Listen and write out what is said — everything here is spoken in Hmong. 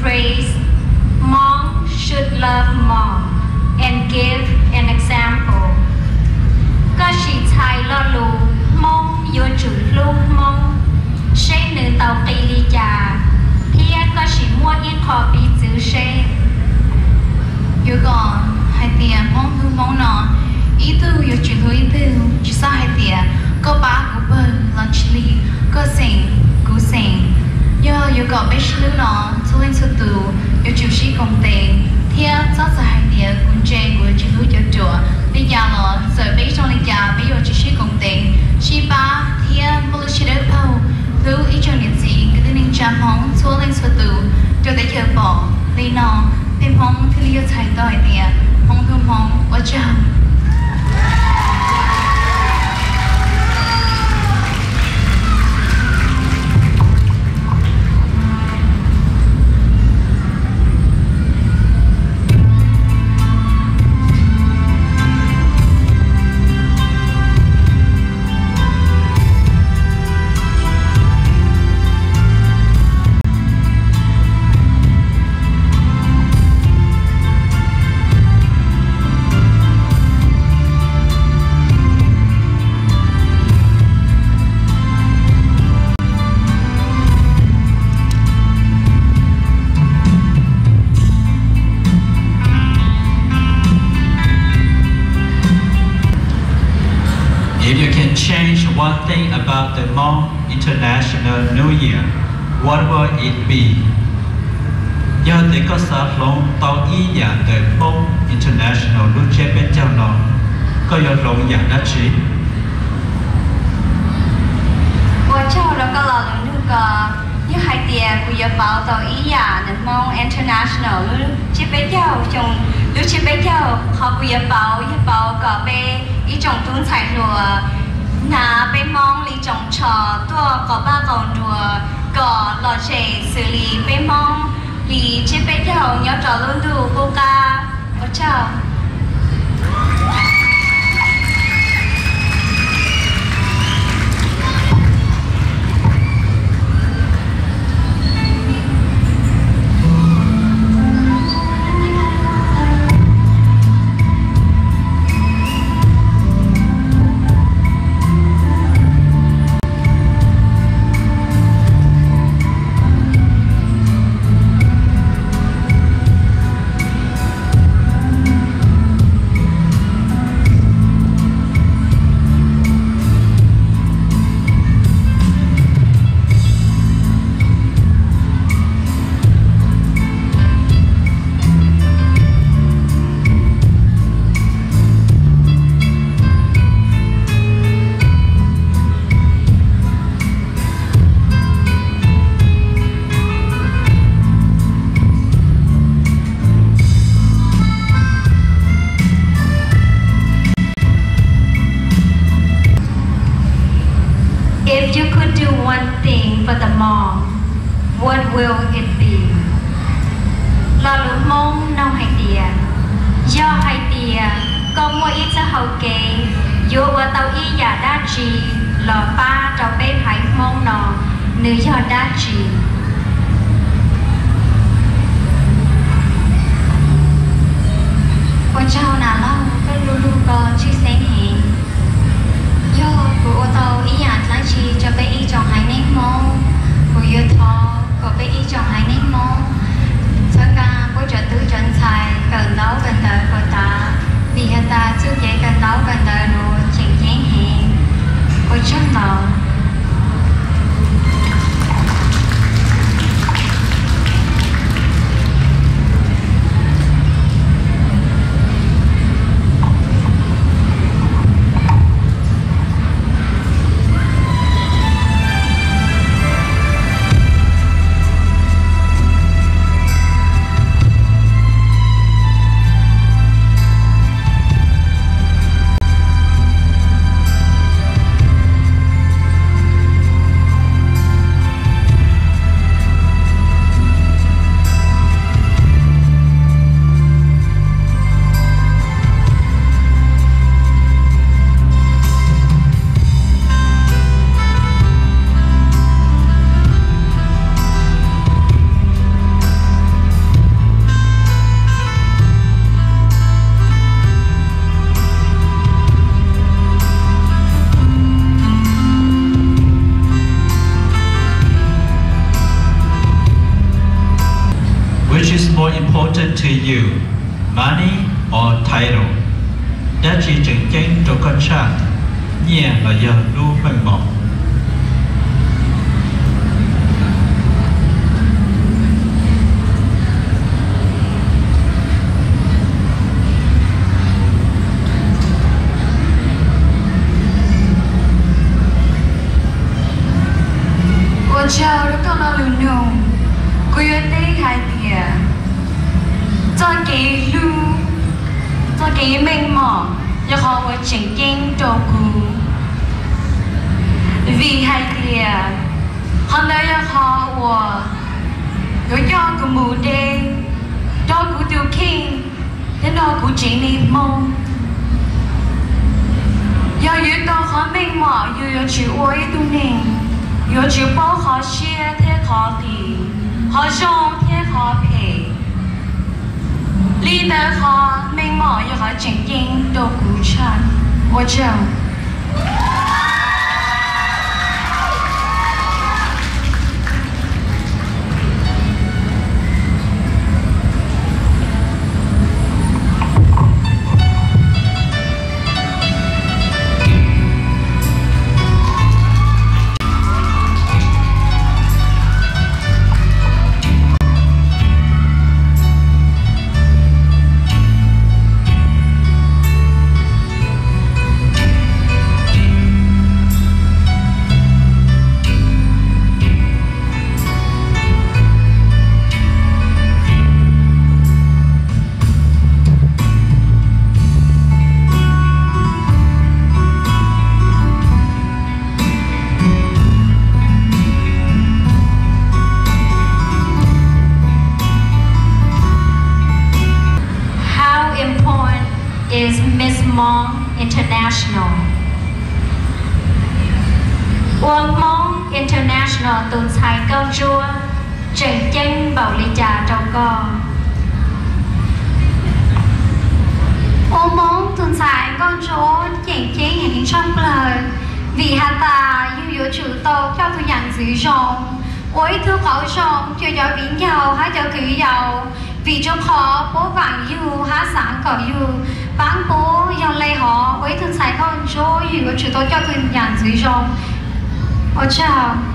Phrase, Hmoob should love Hmong and give an example. Koj sim txhais lo lus Hmoob yuav tsum hlub Hmoob seb nws tau qi li cas, thiab koj sim muab ib qho piv txwv seb. Yuav kom hais tias Hmoob hlub Hmoob no, ib tug yuav tsum hlub ib tug, tsis txhob hais tias koj pab kuv pawg los sis li koj xeem kuv xeem. Yog yuav kom peb sib hlub no, txhua leej txhua tus yuav tsum sib koom tes, thiab txhob txawm hais tias kuv ntse kuv yuav tsis hlub cov ruam. Li cas los txawm peb zoo li cas peb yuav tsum sib koom tes, sib pab thiab muaj lub siab dawb paug hlub ib tsoom niam txiv kwv tij neej tsa Hmoob txhua leej txhua tus rau teb chaws pom. Li no peb Hmoob thiaj li yuav txhais tau hais tias Hmoob hlub Hmoob. Ua tsaug. If you can change one thing about the Hmong International New Year, what will it be? Yog tias koj xav hloov tau ib yam ntawm Hmoob International lub tsiab peb caug no, koj yuav hloov yam dab tsi? Ua tsaug rau koj lo lus nug ko. Yog hais tias kuv yuav pauv tau ib yam ntawm Hmoob International lub tsiab peb caug xyoo, lub tsiab peb caug, qhov kuv yuav pauv yog pauv kom peb ib tsoom tub ntxhais hluas hnav peb Hmoob li tsoos tsho tuaj qaug paj qaug nruas kom lom zem xws li peb Hmoob li tsiab peb caug nyob rau lub ntuj qub qab. Ua tsaug. If you could do one thing for the Hmong, what will it be? Lo lus Hmoob nug hais tias, yog hais tias koj muaj ib txoj hau kev yuav ua tau ib yam dab tsi los pab rau peb haiv Hmoob no, nws yog dab tsi? Ua tsaug nas lauj, koj lu lug ko tshwj xeeb heev. Yog kuv ua tau ib yam dlaab tsi rau peb ib tsoom haiv neeg Hmoob, kuv yuav thov kom peb ib tsoom haiv neeg Hmoob txhawb nqa puab cov tub cov ntxhais kawm ntaub kawm ntawv puas tas, vim has tas txuj kev kawm ntaub kawm ntawv nuav tseem ceeb heev. Ua tsaug ntau. Which is more important to you, money or title? Dab tsi tseem ceeb rau koj tshaj, nyiaj los yog lub meej mom? Ua tsaug rau koj lo lus nug. Kuv yuav teb hais tias txoj kev hlub, txoj kev meej mom yog qhov uas tseem ceeb rau kuv. Vim hais tias qhov ntawd yog qhov uas yuav coj kuv mus deb, nrog kuv tus kheej thiab nrog kuv tsev neeg Hmoob. Yog yuav tau qhov meej mom, yus yuav tsum ua ib tug neeg, yuav tsum paub qhov siab thiab qhov qis, qhov zoo thiab qhov phem. Li ntawd qhov meej mom yog qhov tseem ceeb rau kuv tshaj. Ua tsaug. How important is Miss Hmong International? Ua Hmong International tus ntxhais nkauj ntsuab tseem ceeb npaum li cas rau koj? Ua Hmoob tus ntxhais nkauj ntsuab tseem ceeb heev tshaj plaws, vim has tas yus yuav tsum tau coj tus yam ntxwv zoo, ua ib tug qauv zoo cuag cov viv ncaus hab cov kwv yaus, vim rua qhov puab vaam yug hab xaav koom yug, paab puab. Yog le hov ua ib tug ntxhais nkauj ntsuab yus yuav tsum tau coj tus yam ntxwv zoo. Ua tsaug.